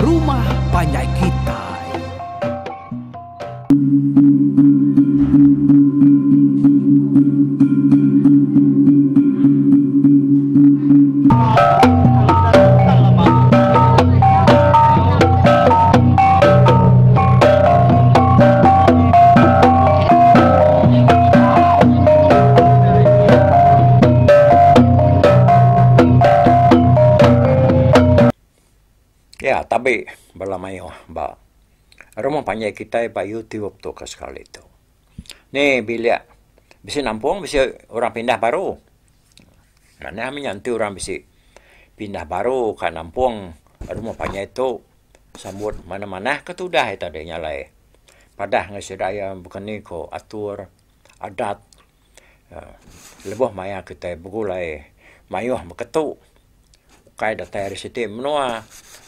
Rumah Panjai Kitai. Ya tabi bala mayuh ba rumah panjai kitai ba YouTube tu ke sekali tu. Ni bilik bisi nampung bisi orang pindah baru. Manah mih nya enti orang bisi pindah baru ka nampung rumah panjai tu sambut manah manah ke tudah ita deh nya alai. Padah ngan sida iya baka ni ko atur adat uhh lebuh maya kitai begulai mayuh beketu ukai datai ari siti menua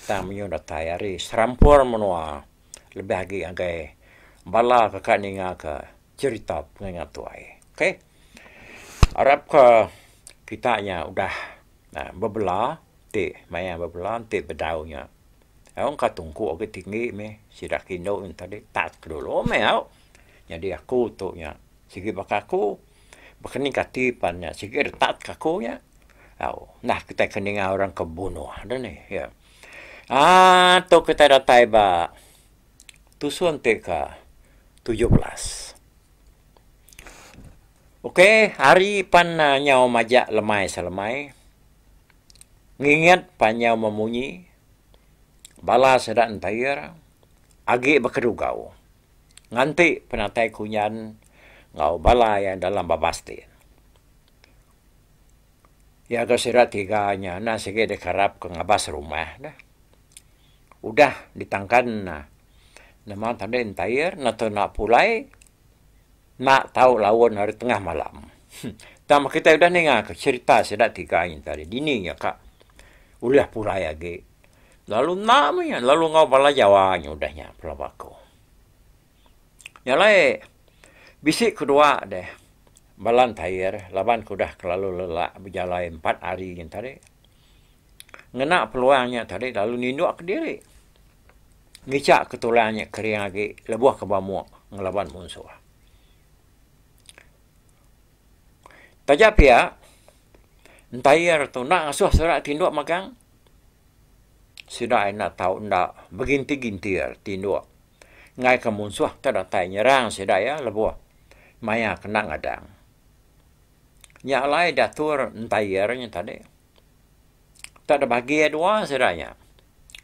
tang menyuh datai ari serampur menua lebih agi ngagai bala ka ka ninga ka cherita pengingat tuai. Ok arap ka kita nya udah bebela ti maya bebela ti bedau nya. Au ka tungku agi tinggi mih sida ke indu ne tadi tak ke dulu meh au. Nyadi aku tu nya sigi baka aku baka ni kati pan nya sigi retat ka aku nya au nah kitai ke ninga orang ke bunuh deh nih ya. Aaa tu kitai datai ba tusun ti ka 17. Okey hari pan nyau majak lemai selemai. Ngingat pan nyau memunyi bala sida entair agi bekedugau nganti penatai kunyan enggau bala iya dalam babas ti. Iya ga sida tiga nya enda sigi dikarap ke ngabas rumah deh. Udah ditangkan ne nama tadi entair ne tena pulai Enda tau laun ari tengah malam. Tang meh kitai udah ninga ke cherita sida tiga nyin tadi dini nya ka ulih pulai agi. Lalu enda meh nya lalu enggau bala jawa nya udah nya pelaba aku. Nya alai bisi kedua deh bala entair laban ke udah kelalu lelak bejalai empat hari nyin tadi. Ngena peluang nya tadi lalu ninduk kediri. Ngicha ke tulang nya kering agi lebuh ke bamuk ngelaban munsuh. Taja pia, entair tu enda ngasuh sida tinduk magang. Sida enda tau enda begintir-gintir tinduk ngaika munsuh ke datai nyerang sida iya lebuh maya kena ngadang. Nya alai diatur entair nya tadi. Tak ada bagi iya dua sida nya.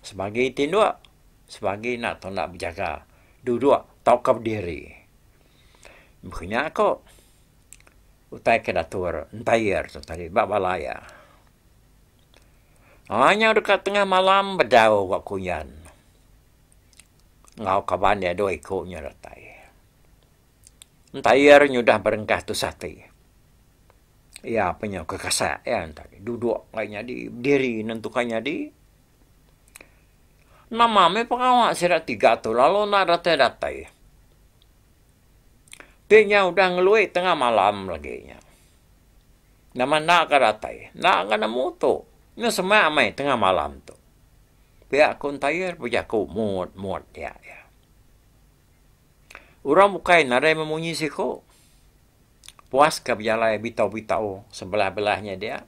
Sebagi tinduk, sebagi enda tau enda bejaga duduk tauka bediri. Meh nya ko utai ke diatur entair tu tadi ba bala iya. Aaa nyau deka tengah malam bedau ba kunyan enggau kaban iya dua iku nya datai. Entair nyudah berengkah tusah ati. Iya pun nyau kekasak iya tadi duduk kai nyadi bediri nentu kai nyadi. Nama meh pengawa sida tiga tu lalu enda datai datai. Ti nya udah ngelui tengah malam lagi nya. Nama enda ka datai enda ka nemu tu nya semak meh tengah malam tu. Pia ku entair bejaku mut mut dia iya. Orang bukai nadai memunyi siku. Puas ka bejalai bitau-bitau sebelah-belah nya dia.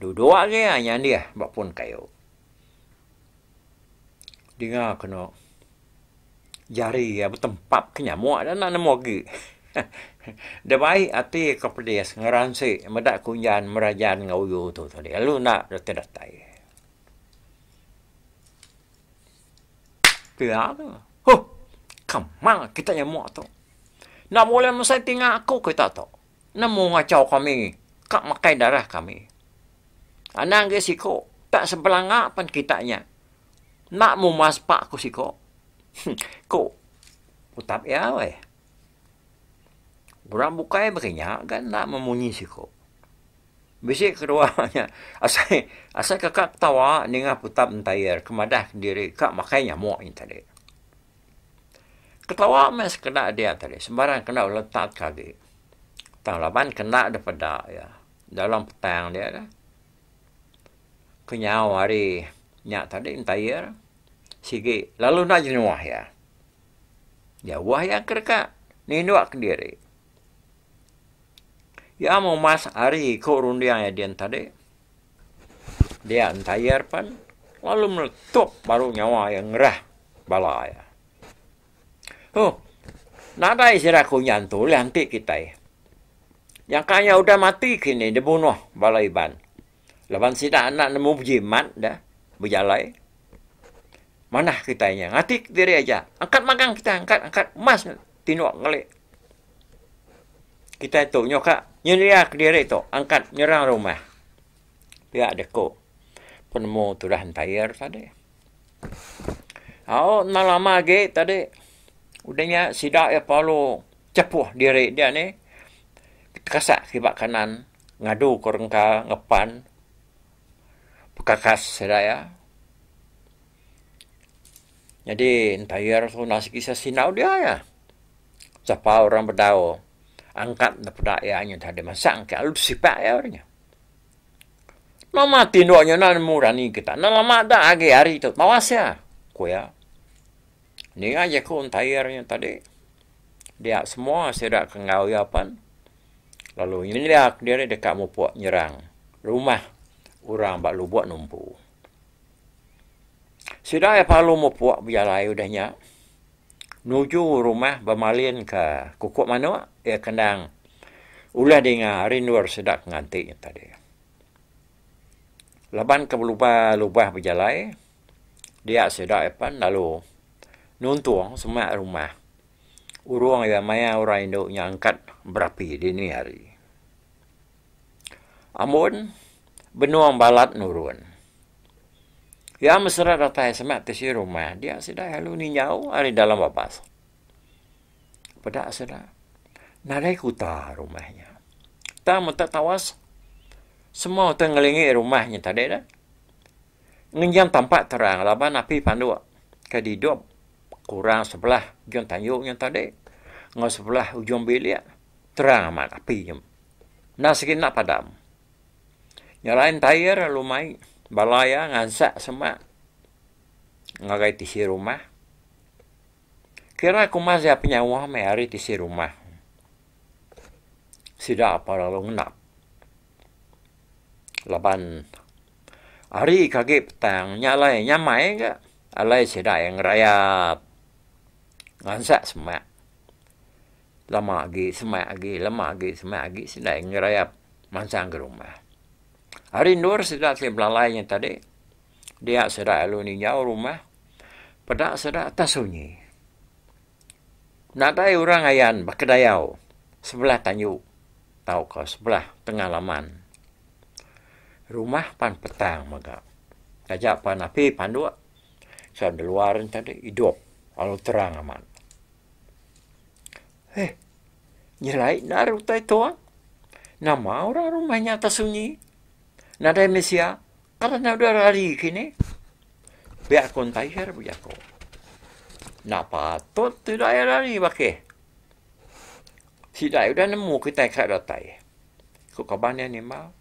Duduk agi iya nyandih ba pun kayu. Dinga kenu jari iya betempap ke nyamuk da enda nemu agi. Da bai ati ka pedis ngeransi meda kunjan merajan enggau uyu tu tadi lalu enda datai-datai. Pia tu. Huh. Kamal kita nyamuk tu. Enda bulih mesai tinga aku kita tu. Nemu ngachau kami ka makai darah kami. Anang agi siko tak sebelanga pan kita nya. Enda mumas pak ku siko. Ku utap iya weh. Orang bukai baka nya ga enda memunyi siko. Bisi kedua nya asai asai ke ka ketawa ninga putap entair ke madah kediri ka makai nyamuk nya tadi. Ketawa meh sekeda dia tadi sembarang kena letak ke agi. Tang laban kena dep peda iya dalam petang dia dah. Kenyau hari nya tadi entair. Sigi lalu enda jenuh iya. Jauh iya ke deka ninduk kediri. Iya mumas ari ku runding iya din tadi. Dia entayar pan lalu meletup baru nyawa iya ngerah bala iya. Huh nadai sida ku nyan tu ulih enti kitai. Nyangka iya udah mati kini dibunuh bala Iban. Laban sida enda nemu bejimat da bejalai. Manah kitai nya ngati kediri aja. Angkat magang kitai angkat angkat mas tinduk ngelik. Kitai tu nyuka nyendia kediri tu angkat nyerang rumah. Pia deka penemu tudah entayar tadi. Au enda lama agi tadi udah nya sida iya perlu chepuh diri dia nih tekasak kiba kanan ngadu ke rengka ngepan pekakas sida iya. Nyadi entayar tu enda sigi sesindau dia iya. Sapa orang bedau angkat ne peda iya nya tadi masang ke lalu sipak iya nya. Nama tinduk nya enda nemu rani kita enda lama da agi hari tu tawas iya, ku iya. Ninga jaku entayar nya tadi dia semua sida ke enggau iya pan lalu nyendia kediri deka mupuk nyerang rumah orang ba Lubok Numpu. Sida iya parlu mupuk bejalai udah nya nuju rumah bemalin ka kukuk manuk iya ke endang ulih dinga ari endur sida ke nganti nya tadi. Laban ke belubah lubah bejalai dia sida iya pan lalu nuntung semak rumah urung iya maya orang indu nya angkat berapi dini hari. Ambun benung balat nurun. Iya mesera datai semak tisi rumah dia sida lalu ninjau ari dalam babas. Peda sida nadai kuta rumah nya. Tang meta tawas semua utai ngelingi rumah nya tadi ne ngenjing tampak terang laban api panduk ke didup kurang sebelah ujung tanju nya tadi enggau sebelah ujung bilik terang amat api nya. Enda sigi enda padam. Nya alai entayar lalu mai bala iya ngansak semak ngagai tisi rumah. Kira kuma iya penyauh meh ari tisi rumah. Sida pa lalu ngenap laban hari ke agi petang nya alai nyamai ga alai sida iya ngerayap ngansak semak. Lama agi semak agi lama agi semak agi sida iya ngerayap mansang ke rumah. Ari endur sida ti belalai nya tadi dia sida lalu ninjau rumah peda sida atas sunyi. Nadai orang ayan bekedayau sebelah tanju tauka sebelah tengah laman. Rumah pan petang mega taja pan api panduk sebab da luar ne tadi idup lalu terang amat. Eh, nyelai endar utai tu. Nama orang rumah nya tesunyi. Nadai mensia. Kada ne udah rari kini. Pia ku entayar bejaku. Enda patut sida iya rari bakih. Sida iya udah nemu kitai ka datai. Ku kaban iya nimbal.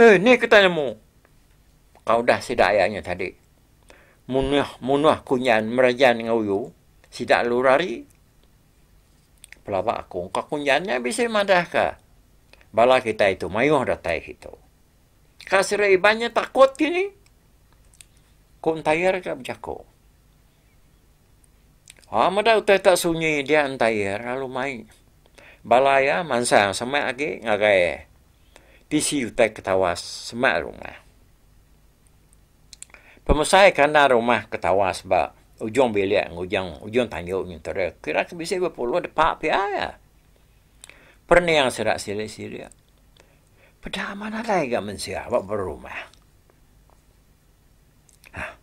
Eh, ni kitai nemu. Ka udah sida iya nya tadi. Munuh munuh kunyan merejan enggau uyu sida lalu rari. Pelaba aku engka kunyan nya bisi madahka bala kitai tu mayuh datai kitu. Ka sida Iban nya takut kini. Ku entayar ka bejaku. Haa meda utai tak sunyi dia entayar lalu mai bala iya mansang semak agi ngagai tisi utai ke tawas semak rumah. Pemesai kandang rumah ke tawas ba ujung bilik ngujung ujung tanju nyentuk kira ke bisi bepuluh depa pia iya. Perening sida silik-silik peda amat nadai ga mensia ba berumah. Hah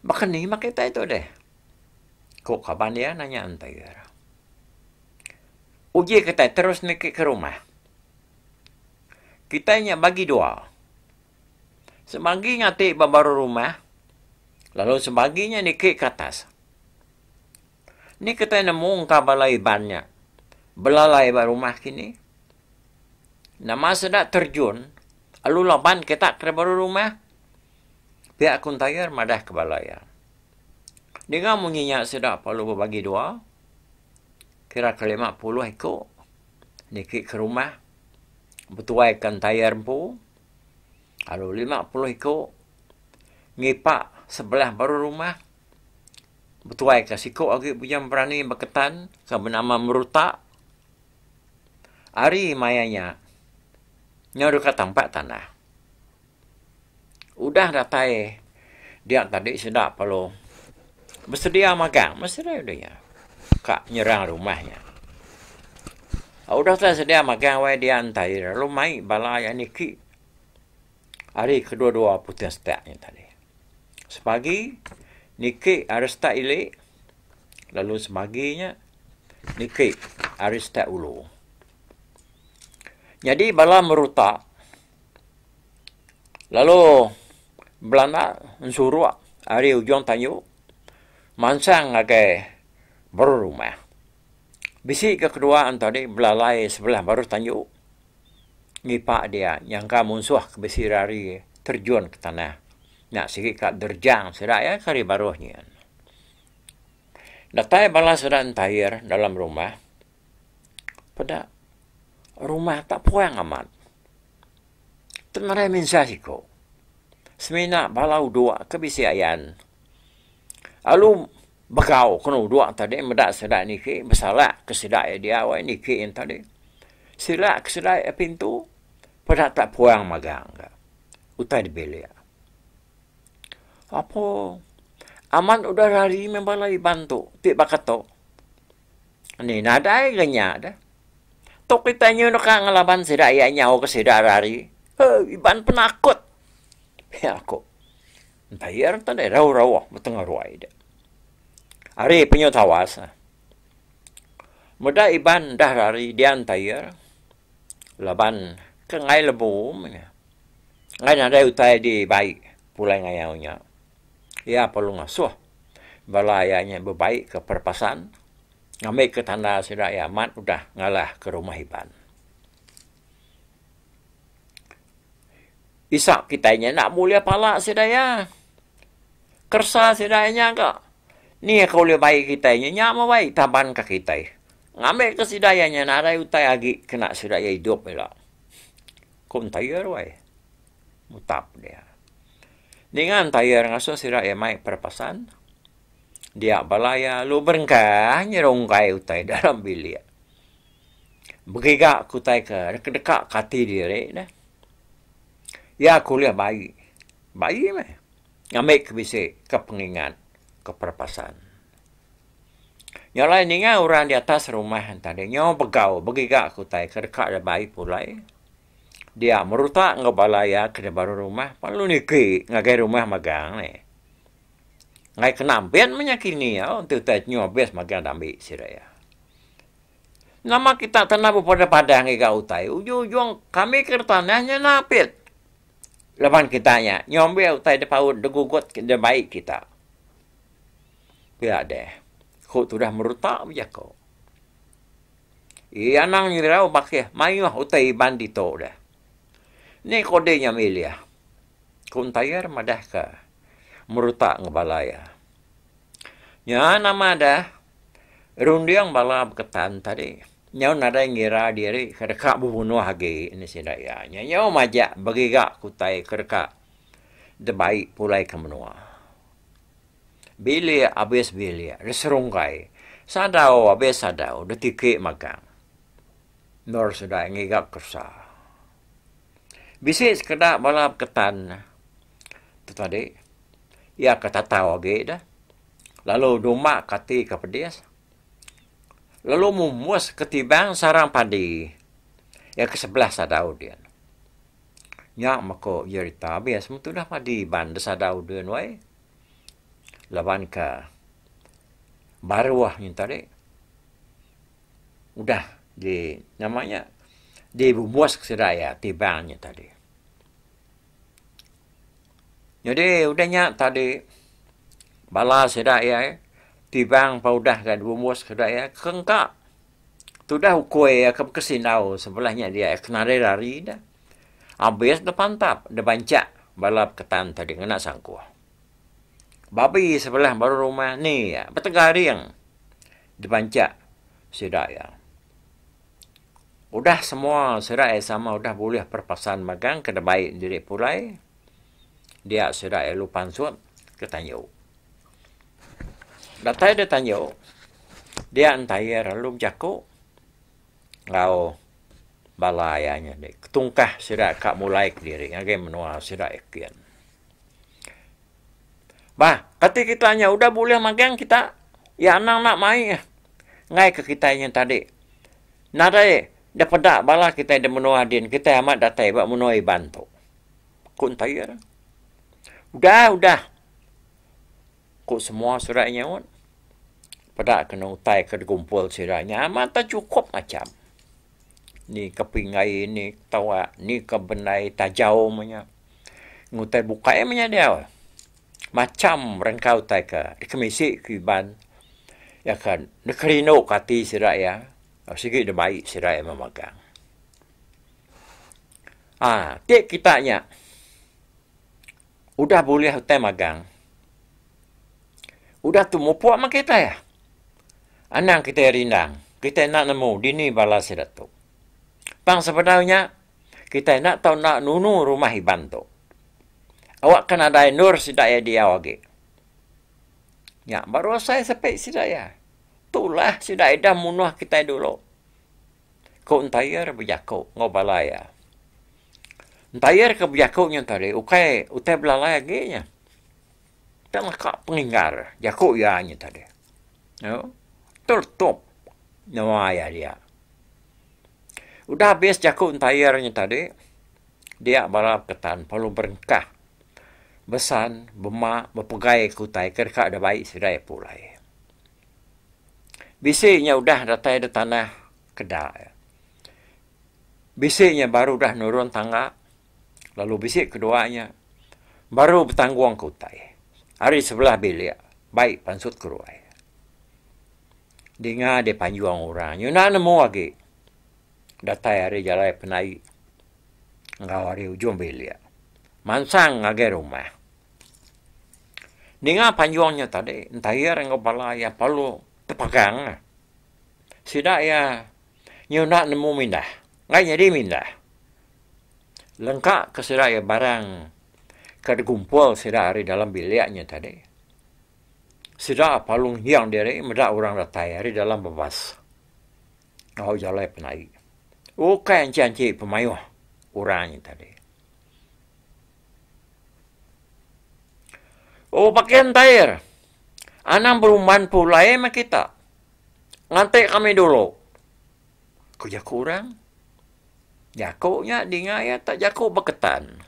baka ni meh kitai tu deh ku kaban iya nanya enti. Uji kitai terus niki ke rumah. Kitai nya bagi dua. Sebagi ngati ba baruh rumah lalu sebagi nya niki ke atas. Ni kitai nemu engka bala Iban nya belalai ba rumah kini. Nama sida terjun lalu laban kita ke baruh rumah pia ku Entayar madah ke bala iya. Ninga munyi nya sida perlu bebagi dua, kira ke 50 iku niki ke rumah betuai ke entayar empu lalu 50 iku ngipa sebelah baru rumah betuai ke siku agi bujang berani Baketan ke benama Meruta. Ari maya nya nyau deka tampak tanah. Udah datai dia tadi sida perlu besedia magang meh sida udah nya ka nyerang rumah nya. Udah sida sedia magang wai dia entai lalu mai bala iya niki ari kedua-dua puting setak nya tadi. Sepagi niki ari setak ili lalu semagi nya niki ari setak ulu. Nyadi bala merutak Lalu belanda ensuruk ari ujung tanju mansang ngagai baruh rumah. Bisi ke kedua enti tadi belalai sebelah baruh tanju ngipa dia nyangka munsuh ke bisi rari terjun ke tanah. Nya sigi ka derjang sida iya ke ari baruh nyin. Datai bala sida entair dalam rumah peda rumah tak puang amat. Tu nadai mensia siku. Semina bala udok ke bisi ayan. Lalu begau kenu udok tadi meda sida niki besalak ke sida iya diau ai niki yen tadi. Sila ke sida iya pintu peda tak puang magang ga utai da bilik. Apo amat udah rari meh bala iban tu ti baka tu. Ni nadai ga nya deh. Tu kitai nyu deka ngelaban sida iya nyau ke sida rari. Heh iban penakut. Pia ku. Entayar tadi rauh-rauh betengah ruai de. Ari penyu tawas. Meda iban dah rari dia entayar laban ke enggai lebu meh. Enggai nadai utai dibai pulai ngayau nya. Iya perlu ngasuh bala iya nya bebai ke perpasan ngambi ke tanda sida iya amat udah ngalah ke rumah Iban. Isa kitai nya enda bulih pala sida iya. Keresa sida iya nya ga ni ke ulih bai kitai nya nya meh bai taban ka kitai. Ngambi ke sida iya nya nadai utai agi kena sida iya idup ila. Ku entayar wai. Mutap dia. Ninga entayar ngasuh sida iya mai perepasan, dia bala iya lalu berengkah nyerungkai utai dalam bilik. Begiga ke utai ke deka ke ati diri neh. Iya ke ulih bai, bai meh ngambi ke bisi ke pengingat ke perepasan. Nya alai ninga orang di atas rumah tadi nyau begau begiga ke utai ke deka bai pulai. Dia merutak enggau bala iya ke baruh rumah lalu niki ngagai rumah magang nih. Ngagai kena ampit meh nya kini au enti utai nyu abis magang da ambi sida iya. Nama kita tanah bepadah-padah ngiga utai ujung-ujung kami ke tanah nya enda apit. Laban kita nya nyu ambi utai da paut da gugut da bai kita. Pia deh ku tudah merutak bejaku. Iya anang nyerau bakih mayuh utai Iban ditu deh. Ni kodi nya milih. Ku Entayar madahka merutak enggau bala iya. Nya nama deh runding bala beketan tadi nyau nadai ngira diri ke deka bebunuh agi ne sida iya. Nya nyau majak begiga ke utai ke deka dibai pulai ke menua. Bilik abis bilik diserungkai sadau abis sadau ditiki magang. Endur sida ngiga keresa. Bisi sekeda bala beketan tu tadi iya ke tatau agi deh lalu duma ke ati ke pedis lalu mumus ke tibang sarang padi iya ke sebelah sadau din. Nya meko jerita abis meh tudah padi iban da sadau din weh. Laban ka baruh nyin tadi udah di nama nya dibumbus sida iya tibang nya tadi. Nyadi udah nya tadi bala sida iya tibang pa udah ga dibumbus sida iya ke engka Tudah ukui iya ke bekesindau sebelah nya dia ke nadai rari ne. Abis ne pantap ne banchak bala beketan tadi ngena sangkuh. Babi sebelah baru rumah ni iya betegaring dibanchak sida iya. Udah semua sida iya sama udah bulih perpasan magang ke dibai diri pulai dia sida iya lalu pansut ke tanju. Datai da tanju dia entair lalu bejaku enggau bala iya nyadi ketungkah sida ka mulai kediri ngagai menua sida yakin. Bah, kati kita nya udah bulih magang kita? Ya anang enda mai enggai ke kitai nya tadi. Nadai da peda bala kitai da menua din kitai amat datai ba menua Iban tu. Ku Entayar. Udah udah ku semua sida nyaut. Peda kena utai ke digumpul sida nya amat tak chukup macham. Ni ke pinggai ni ke tawak ni ke bendai tajau meh nya. Ngutai bukai meh nya diau. Macham rengka utai ke dikemisi ke Iban iya ke dikerindu ke ati sida iya sigi dibai sida iya memagang. Aaa ti kita nya udah bulih utai magang udah tu mupuk meh kitai. Anang kitai rindang, kitai enda nemu dini bala sida tu. Tang sebedau nya, kitai enda tau enda nunu rumah Iban tu. Awakka nadai endur sida iya diau agi. Nya baru asai sepi sida iya. Tulah sida ida munuh kitai dulu. Ku Entayar bejaku enggau bala iya. Entayar ke bejaku nya tadi ukai utai belalai agi nya. Tang naka penginggar jaku iya nya tadi. Teletup nyawa iya dia. Udah abis jaku entayar nya tadi dia bala peketan perlu berengkah besan bema bepegai ke utai ke deka dibai sida iya pulai. Bisi nya udah datai da tanah keda. Bisi nya baru udah nurun tangga. Lalu bisi kedua nya baru betanggung ke utai ari sebelah bilik bai pansut ke ruai. Dinga deh panjung orang nyuna nemu agi datai ari jalai penai enggau ari ujung bilik mansang ngagai rumah. Ninga panjung nya tadi entayar enggau bala iya perlu tepegang. Sida iya nyuna nemu mindah enggai nyadi mindah. Lengka ke sida iya barang ke digumpul sida ari dalam bilik nya tadi. Sida palu ngiang diri meda orang datai ari dalam babas enggau jalai penai. Ukai anchi-anchi pemayuh orang nya tadi. Oh pakai entair. Anang berumban pulai meh kita. Nganti kami dulu. Ku jaku orang. Jaku nya dinga iya tak jaku beketan.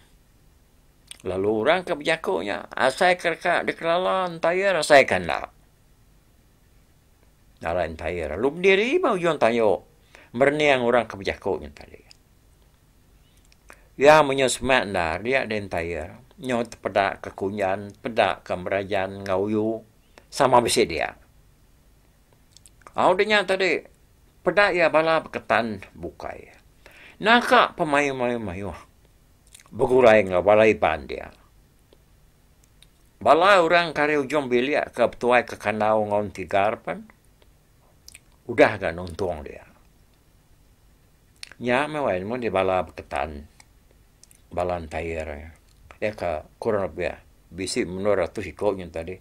Lalu orang ke bejaku nya asai ke deka dikelala entayar asai ke enda. Alai entayar lalu bediri ba ujung tayu merening orang ke bejaku nya tadi. Iya menyau semak endar dia deh entayar nyau tepeda ke kunjan peda ke merajan enggau uyu sama bisi dia. Au deh nya tadi peda iya bala beketan bukai. Naka pemayuh-mayuh begulai enggau bala Iban dia. Bala orang ke ari ujung bilik ke betuai ke Kandau enggau Entigar pen udah ga nuntung dia. Nya meh wai mung deh bala beketan bala entayar iya ka kurang lebih bisi menua ratus iko nyin tadi.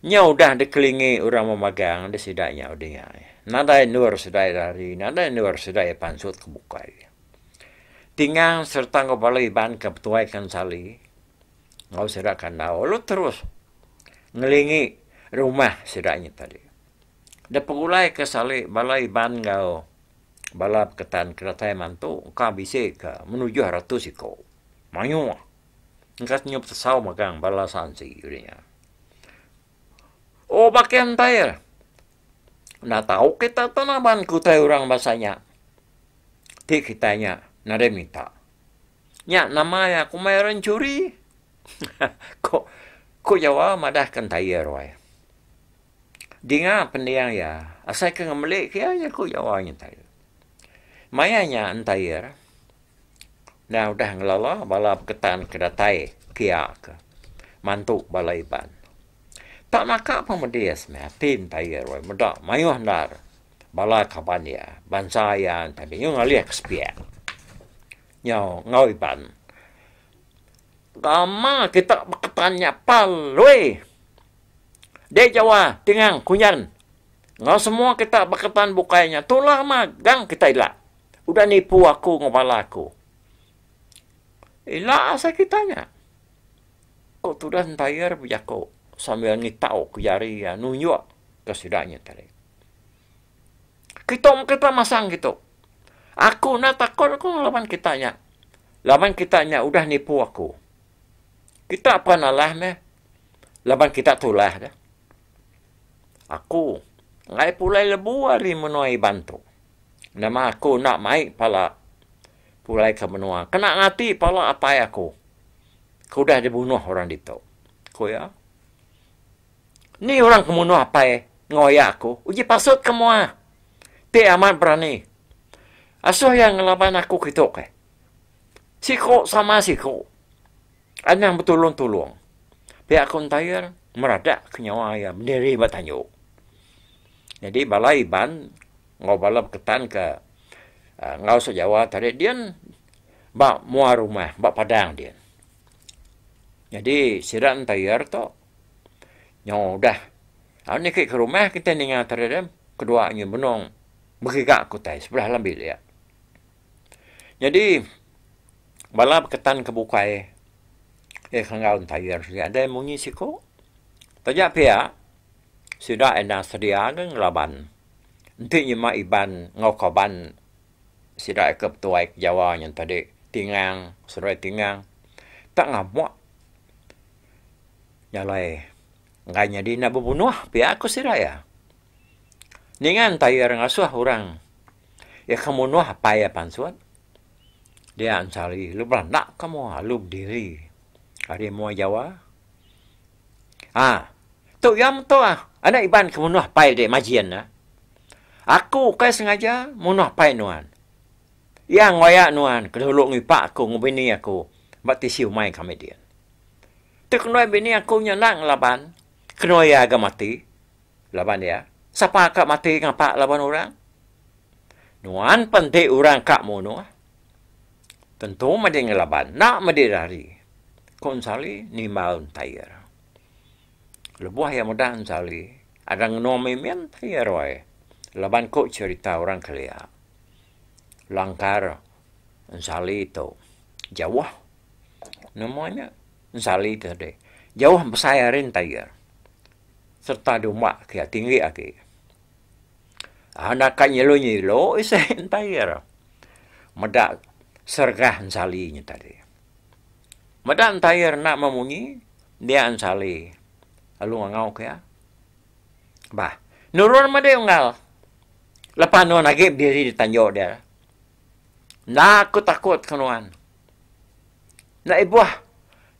Nya udah dikelingi orang memagang deh sida nya udah nya. Nadai endur sida iya rari, nadai endur sida iya pansut ke bukai. Tingang sereta enggau bala Iban ke betuai ke Ensali enggau sida Kandau lalu terus ngelingi rumah sida nya tadi. Deh pegulai ke sali bala Iban enggau bala Beketan ke datai mantu engka bisi ke menujuh ratus iko. Mayuh. Engka nyup tesau magang bala sansi udah nya. Oh bakih entai. Enda tau kita tu naban ke utai orang bansa nya. Ti kitai nya nadai minta. Nya nama iya kumbai orang enchuri. Ko ko Jawa madah ke entai ruai. Dinga pending iya asai ke ngemeli ke iya jaku Jawa nyentai. Maya nya entai Enda udah ngelala bala beketan ke datai kia ke mantu bala Iban. Tak naka pemedis meh ati entair weh meda mayuh endar bala kaban iya, bansa iya tadi nyau ngalih ke sepiak. Nyau enggau Iban. Lama kita beketan nya palui. Deh Jawa, Tingang, Kunyan enggau semua kita beketan bukai nya tulah magang kita ila. Udah nipu aku enggau bala aku. Ila asai kita nya. Ku tudah entayar bejaku sambil ngitau ke jari iya nunjuk ke sida nya tadi. Kitu meh kita masang kitu. Aku enda takut aku ngelaban kita nya. Laban kita nya udah nipu aku. Kita pan alah meh laban kita tulah deh. Aku enggai pulai lebu ari menua Iban tu. Nama aku enda mai pala pulai ke menua kena ngati pala apai aku. Ke udah dibunuh orang ditu, ku iya. Ni orang ke munuh apai enggau aya aku, uji pasut ke mua. Ti amat berani. Asuh iya ngelaban aku kitu keh. Siku sama siku. Anang betulung-tulung. Pia ku Entayar meradak ke nyawa iya bediri ba tanju. Nyadi bala Iban enggau bala Beketan ke enggau Sejawa tadi din ba mua rumah ba padang din. Nyadi sida entayar tu nyau udah au niki ke rumah kitai ninga tadi deh kedua nyi benung begiga ke utai sebelah dalam bilik. Nyadi bala beketan ke bukai eh ke enggau entayar sigi adai munyi siku. Taja pia sida enda sedia ke ngelaban enti nyema Iban enggau kaban Sida ke betuai ke Jawa nyen tadi Tingang seduai Tingang tak ngamuk jalai enggai nyadi enda bebunuh pia ku sida iya. Ninga entayar ngasuh orang iya ke munuh apai iya pansut dia ensari lalu belanda ka mua lalu bediri ari mua Jawa. Haa tu iya meto ah anak Iban ke munuh apai dek Majin ah. Aku ukai sengaja munuh apai nuan. Iya ngoyak nuan ke dulu ngipak aku enggau bini aku ba tisi umai kami din. Ti kenoi bini aku nya enda ngelaban kenoi iya ga mati laban iya. Sapa ka mati ngapa laban orang? Nuan pen ti orang ka munuh. Tentu madi ngelaban enda madi rari, ku Ensali nimbal Entair. Lebuh iya meda Ensali ada ngenung mimin Entair wai laban ku cherita orang kelia. Langkar Ensali tu jauh nama nya Ensali tu tadi jauh besai ari Entair sereta dumba ke iya tinggi agi. Anak ka nyilu-nyilu isai entair meda sergah ensali nya tadi. Meda entair enda memunyi dia ensali lalu ngangau ke iya. Bah nurun madi unggal lepa nuan agi bediri di tanju dia. Enda aku takut ke nuan. Enda ibuh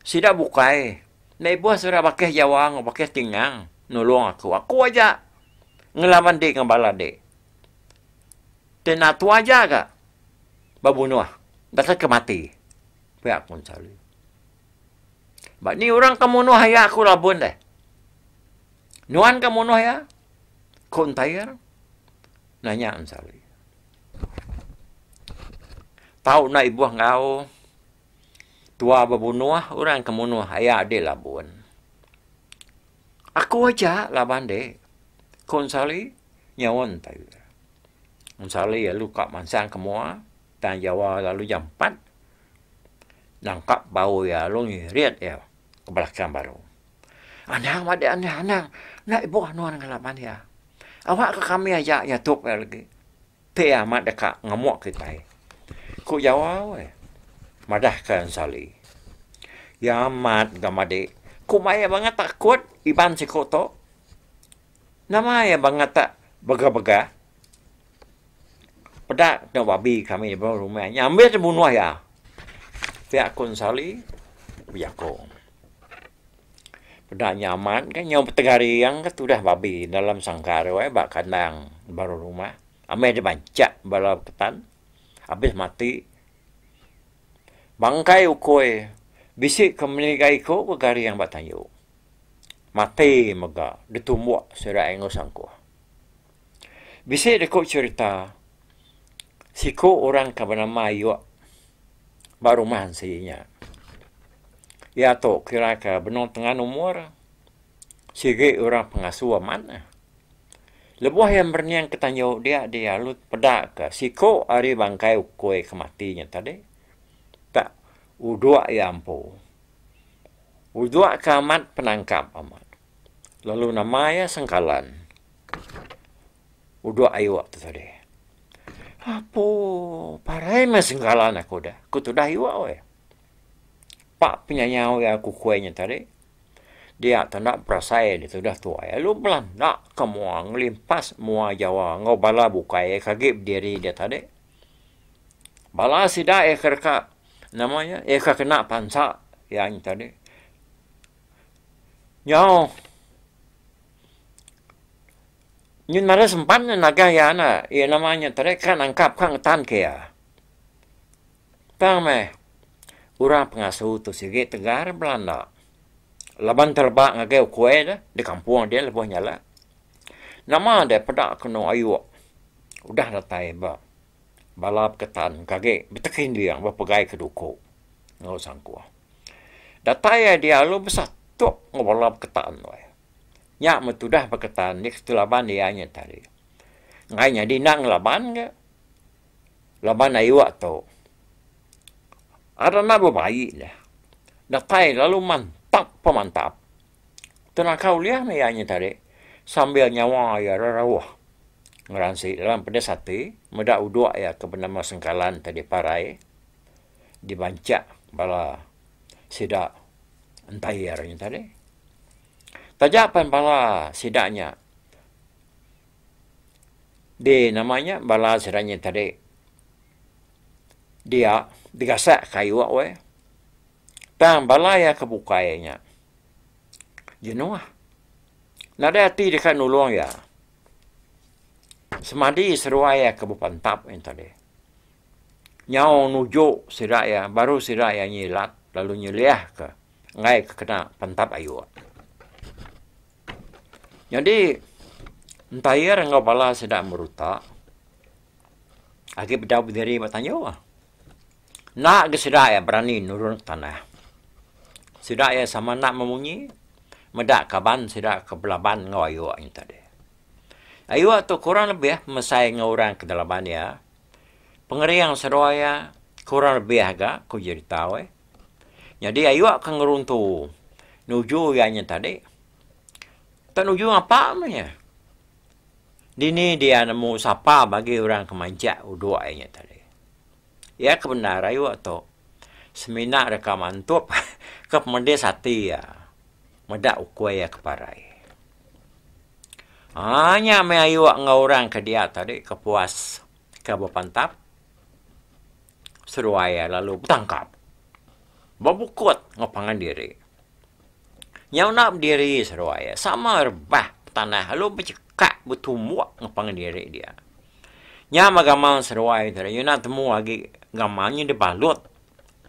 sida bukai enda ibuh sida bakih jawa enggau bakih tingang nulung aku. Aku aja. Ngelaban dik enggau bala dik. Ti enda tua aja ga bebunuh datai ke mati pia ku Ensali. Ba ni orang ke munuh aya aku labun deh. Nuan ke munuh iya? Ku Entair nanya Ensali. Tau enda ibuh enggau tua bebunuh orang ke munuh aya dik labun. Aku aja laban dek, ku Ensali nyaun tai. Ensali lalu ka mansang ke mua tang Jawa lalu jampat nangkap bau iya lalu ngirit iya ke belakang baru. Anang madik anang anang enda ibuh nuan ngelaban iya. Awak ka kami aja nyatup iya lagi. Ti amat deka ngemuk kitai, ku Jawa weh madahka Ensali. Iya amat ga madi, ku maya bangat takut Iban siku tu. Nama iya bangat tak begah-begah. Peda ke babi kami ba rumah nya ambis dibunuh iya. Pia ku Ensali bejaku. Peda nya amat ga nyau betegaring ga tudah babi dalam sangkar weh ba kandang baruh rumah. Ameh dibanchak bala beketan abis mati. Bangkai ukui bisi ke meniga iku ke garing ba tayu. Mati mega ditumbuk sida iya enggau sangkuh. Bisi deka cherita siku orang ke benama Ayuk ba rumah ansi nya. Iya tu kira ke benung tengan umur sigi orang pengasu amat ne. Lebuh iya merening ke tanju dia dia lalu peda ke siku ari bangkai ukui ke mati nya tadi tak udok iya empu. Udok ke amat penangkap amat lalu nama iya Sengkalan. Udok ayuk tu tadi. Apo parai meh Sengkalan aku deh ku tudah ayuk weh. Pak penyayau iya kukui nya tadi. Dia tanda berasai ditudah tuai lalu belanda ke mua ngelimpas mua Jawa enggau bala bukai ke agi bediri dia tadi. Bala sida iya ke deka nama iya iya ke kena pansa iya nya tadi. Nyau nyin nadai sempan ne naga iya ne iya nama nya tadi ka nangkap ka ngetan ke iya. Tang meh, orang pengasu tu sigi tegar belanda laban teleba ngagai ukui ne di kampung dia lebuh nyala. Nama deh peda kenu ayuk udah datai ba bala peketan ke agi betekinding bepegai ke duku enggau sangkuh. Datai iya dia lalu besatuk enggau bala peketan tu. Nya meh tudah peketan nya ke laban iya nya tadi. Enggai nyadi enda ngelaban ga. Laban ayuk tu ada enda bebai deh. Datai lalu mantap pemantap. Tenaka ulih meh iya nya tadi sambil nyawa iya rerauh ngeransi dalam pedis ati meda udok iya ke benama Sengkalan tadi parai dibanchak bala sida entair nya tadi. Taja pen bala sida nya. Di nama nya bala sida nya tadi dia digasak kayu weh. Tang bala iya ke bukai nya jenuh nadai ati deka nulung iya. Semadi seduai iya ke bepantap nya tadi nyau nuju sida iya baru sida iya nyilat lalu nyeliahka enggai ke kena pantap ayu. Nyadi entair enggau bala sida meruta agi bedau bediri ba tanju. Enda ga sida iya berani nurun tanah. Sida iya sama enda memunyi meda kaban sida ke belaban enggau ayu nya tadi. Ayu tu kurang lebih mesai enggau orang ke belaban iya. Pengering seduai iya kurang lebih ga ku jerita weh. Nyadi ayu ke ngeruntu nuju iya nya tadi tak nuju ngapa meh iya. Dini dia nemu sapa bagi orang ke majak udok iya nya tadi. Iya ke bendar ayu tu semina deka mantup ke pemedis ati iya meda ukui iya ke parai. Aaa nya meh ayu enggau orang ke dia tadi ke puas ke bepantap. Seduai iya lalu betangkap bebukut enggau pangan diri. Nyau enda bediri seduai iya sama rebah tanah lalu bechekak betumbuk enggau pangan diri dia. Nya meh gamal seduai tu nya enda temu agi gamal nya dibalut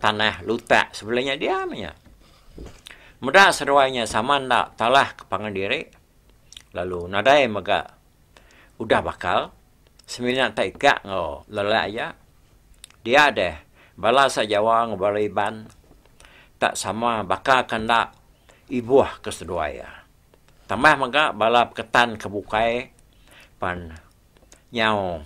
tanah lutak sebelah nya dia meh nya. Meda seduai nya sama enda talah ke pangan diri lalu nadai mega udah bakal. Semina tai ka enggau lelak aja. Dia deh bala sa Jawa enggau bala Iban tak sama baka ke enda ibuh ke seduai iya. Tambah mega bala peketan ke bukai pan nyau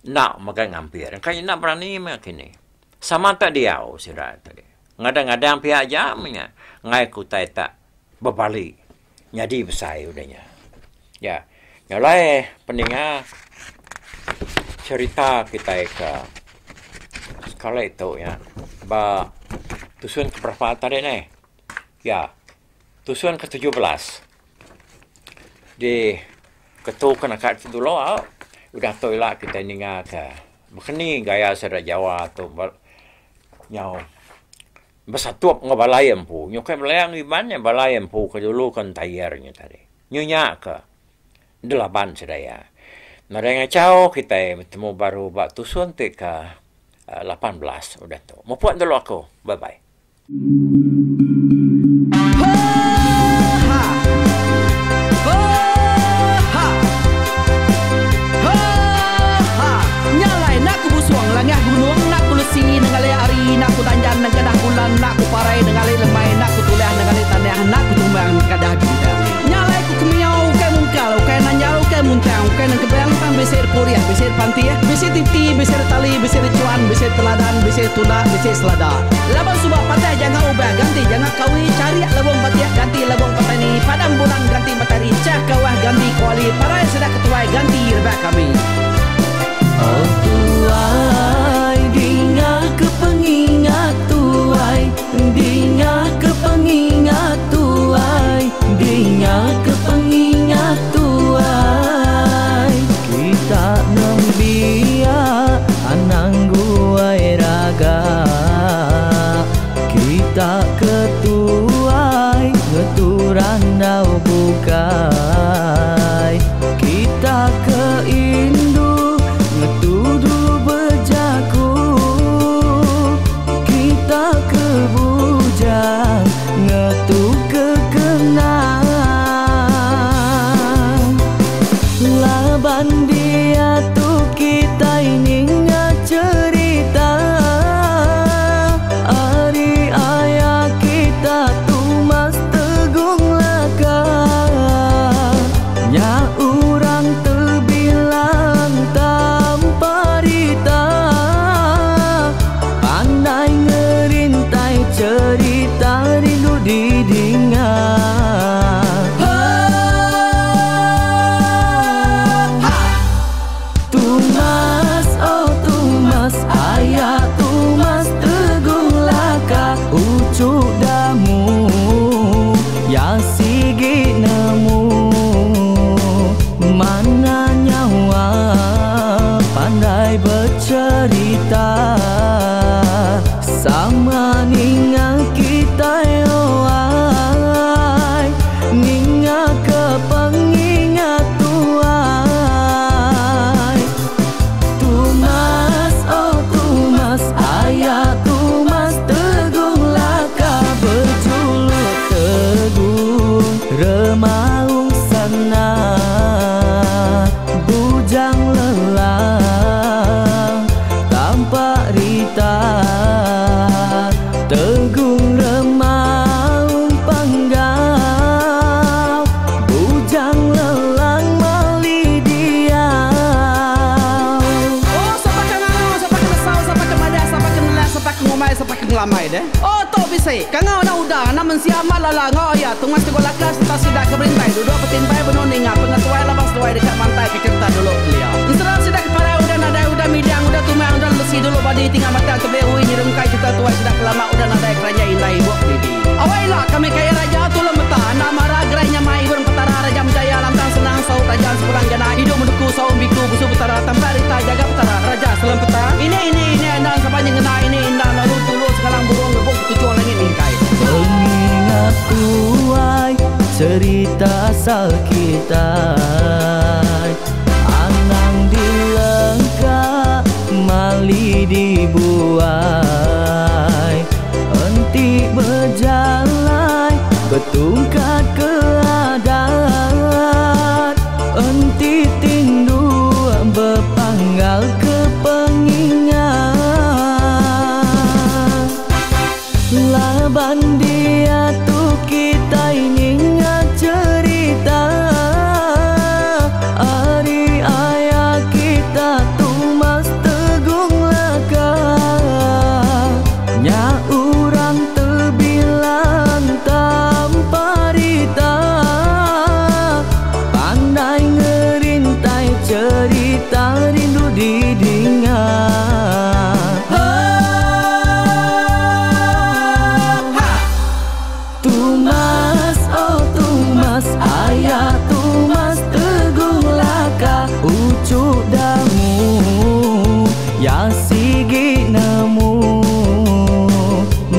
enda mega ngampir. Engka enda berani meh kini. Sama tak diau sida tadi. Ngadang-ngadang pia aja meh nya enggai ke utai tak bebali. Nyadi besai udah nya. Ya. Nya alai peninga cherita kitai ke sekali tu nya ba tusun ke berapa tadi neh. Ya. Tusun ke 17 di ketu ke naka ti dulu au udah tu ila kitai ninga ke bekeni gaya sida Jawa tu nyau. Besatup enggau bala iya empu. Nyukai bala iya Iban nya bala iya empu ke dulu ke entair nya tadi. Nyu nya ke delaban sida iya. Nadai ngachau kitai betemu baru ba tusun ti ke 18 udah tu. Mupuk dulu aku. Bye bye. bisi pantih, bisi titi, bisi tali, bisi chuan, bisi teladan, bisi tunda, bisi selada. Laban suba patah jangka ubah ganti jangka kawi, cariak lebong batiak ganti lebong petani, padam bulan ganti matahari, cah kawah ganti kuali, parai sida ketuai ganti rebak kami. Oh tuai, dinga ke pengingat tuai, dinga ke pengingat tuai, dinga ke pengingat tuai. Kita nembiak anang guai raga, kita ketuai ngetu randau bukai, kita ke indu ngetu dulu bejaku, kita ke bujang ngetu ke kenang. Laban dia tu kita ingat cerita ari ayah kita Tumas Tegung Laka. Nya urang terbilang tanpa rita, pandai ngerintai cerita rindu didinga. Tumas, oh Tumas, ayah Tumas Tegung Laka, ucuk damu ya sigi nemu, mana nyawa pandai bercerita, sama ninga kita yoai, ninga ke pengingat tuai. Tumas, oh Tumas, ayah Tumas Tegung Laka, berjuluk Tegung Remaung sana, bujang lelang tanpa rita, Tegung Remaung Panggau, bujang lelang mali diau. Oh, siapa ke ngangau, siapa ke nesau, siapa ke madah, siapa ke nelah, siapa ke ngumai, siapa ke ngelamai deh. Oh, tok bisik. Kangau na udah, na mensia amat lala ngau ya. Tungas Teguh Laka serta sidak ke berintai, duduk petimpai benuh ninga pengetuai labang seduai dekat mantai ke cerita dulu kelia. Enserang sidak ke parai udah nadai udah midang udah tumang udah lesi dulu badi tinggal mata tebe ui nyerungkai cerita tuai sidak kelama udah nadai kerajaan indai ibu didi. Awailah kami kaya raja tulung meta, anak marah gerai nyamai ibu petara raja menjaya lantang senang saut raja sepulang jana hidup menduku saum biku busu petara tanpa rita jaga petara raja selam peta. Ini ini ini endang sampai nyengena ini endang lalu tulus sekarang burung rebuk tujuan langit mingkai. Pengingat tuai cerita asal kita, anang dilengkap mali dibuai, enti berjalai betungkat keadaan, enti tindu berpanggal ke pengingat. Laban dia tu kita ingat cerita ari ayah kita Tumas Tegung Laka. Nya urang terbilang tanpa rita, pandai ngerintai cerita rindu didinga. Tumas, oh Tumas, ayah Tumas Tegung Laka, ucuk damu ya sigi nemu,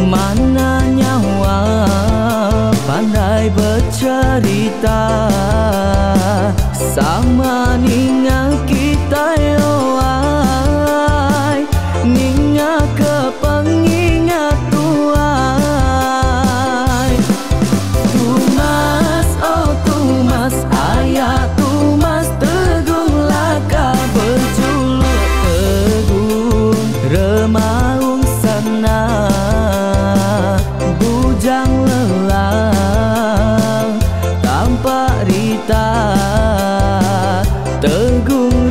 mana nyawa pandai bercerita, sama ninga kita yoai, ninga ke pengingat tuai. Tumas, oh Tumas, ayah Tumas Tegung Laka, berjuluk Tegung Remaung sana, bujang lelang tanpa rita, Tegung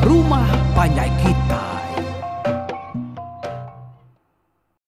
rumah panjai.